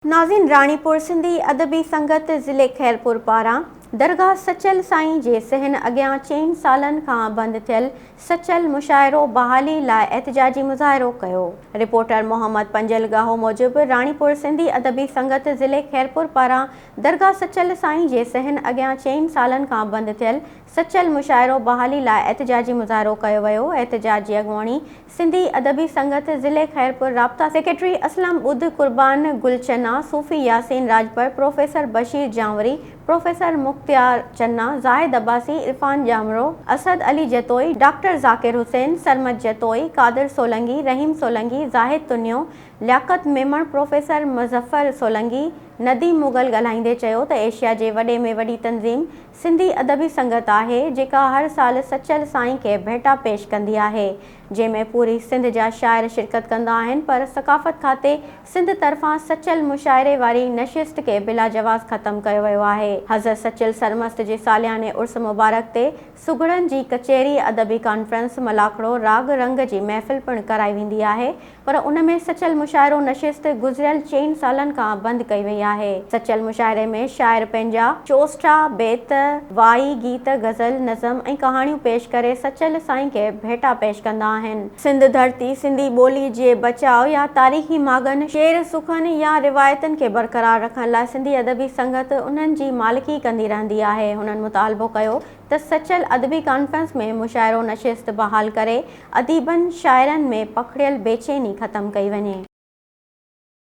ناظرين راڻيپور سنڌي ادبي سنگت ضلعي خيرپور پاران درگاهه سچل سائين جي صحن اڳيان چئن سالن کان بند ٿيل سچل مشاعرو بحالي لاء احتجاجي مظاهرو ڪيو. رپورٽر محمد پنجل ڳاهو موجب راڻيپور سنڌي ادبي سنگت ضلعي خيرپور پاران درگاهه سچل سائين جي صحن اڳيان چئن سالن کان بند ٿيل سچل مشاعرو بحالي لاء احتجاجي مظاهرو ڪيو ويو. احتجاج جي اڳواڻي سنڌي ادبي سنگت ضلعي خيرپور رابطا سيڪريٽري اسلم ٻڌ، قربان گل چنا، صوفي ياسين راڄپر، پروفيسر بشير جانوري، پروفيسر مختيار چنا، زاهد عباسي، عرفان ڄامڙو، اسد علي جتوئي، ڊاڪٽر ذاڪر حسين، سرمد جتوئي، قادر سولنگي، رحيم سولنگي، زاهد تنيو، لياقت ميمڻ، پروفيسر مظفر سولنگي، نديم مغل ڳالهائيندي چيو ته ايشيا جي وڏي ۾ وڏي تنظيم سنڌي ادبي سنگت آهي جيڪا هر سال سچل سائين کي ڀيٽا پيش ڪندي آهي جنهن ۾ پوري سنڌ جا شاعر شرڪت ڪندا آهن پر ثقافت کاتي سنڌ طرفان سچل مشاعري واري نشست کي بلاجواز ختم ڪيو ويو آهي حضرت سچل سرمست جي سالياني عرس مبارڪ تي سگهڙن جي ڪچهري ادبي ڪانفرنس ملاکڙو راڳ رنگ جي محفل پڻ ڪرائي ويندي آهي پر ان ۾ سچل مشاعرو نشست گذريل چئن سالن کان بند ڪئي وئي آهي. سچل مشاعري ۾ شاعر پنهنجا چوسٽا، بيت، وائي، گيت، غزل، نظم ۽ ڪهاڻيون پيش ڪري سچل سائين کي ڀيٽا پيش ڪندا آهن. سنڌ ڌرتي، سنڌي ٻولي جي بچاء يا تاريخي ماڳن، شعر سخن يا روايتن کي برقرار رکڻ لاء سنڌي ادبي سنگت انهن جي مالڪي ڪندي رهندي آهي. هنن مطالبو ڪيو ته سچل ادبي ڪانفرنس ۾ مشاعرو نشست بحال ڪري اديبن شاعرن ۾ پکڙيل بيچيني ختم ڪئي وڃي.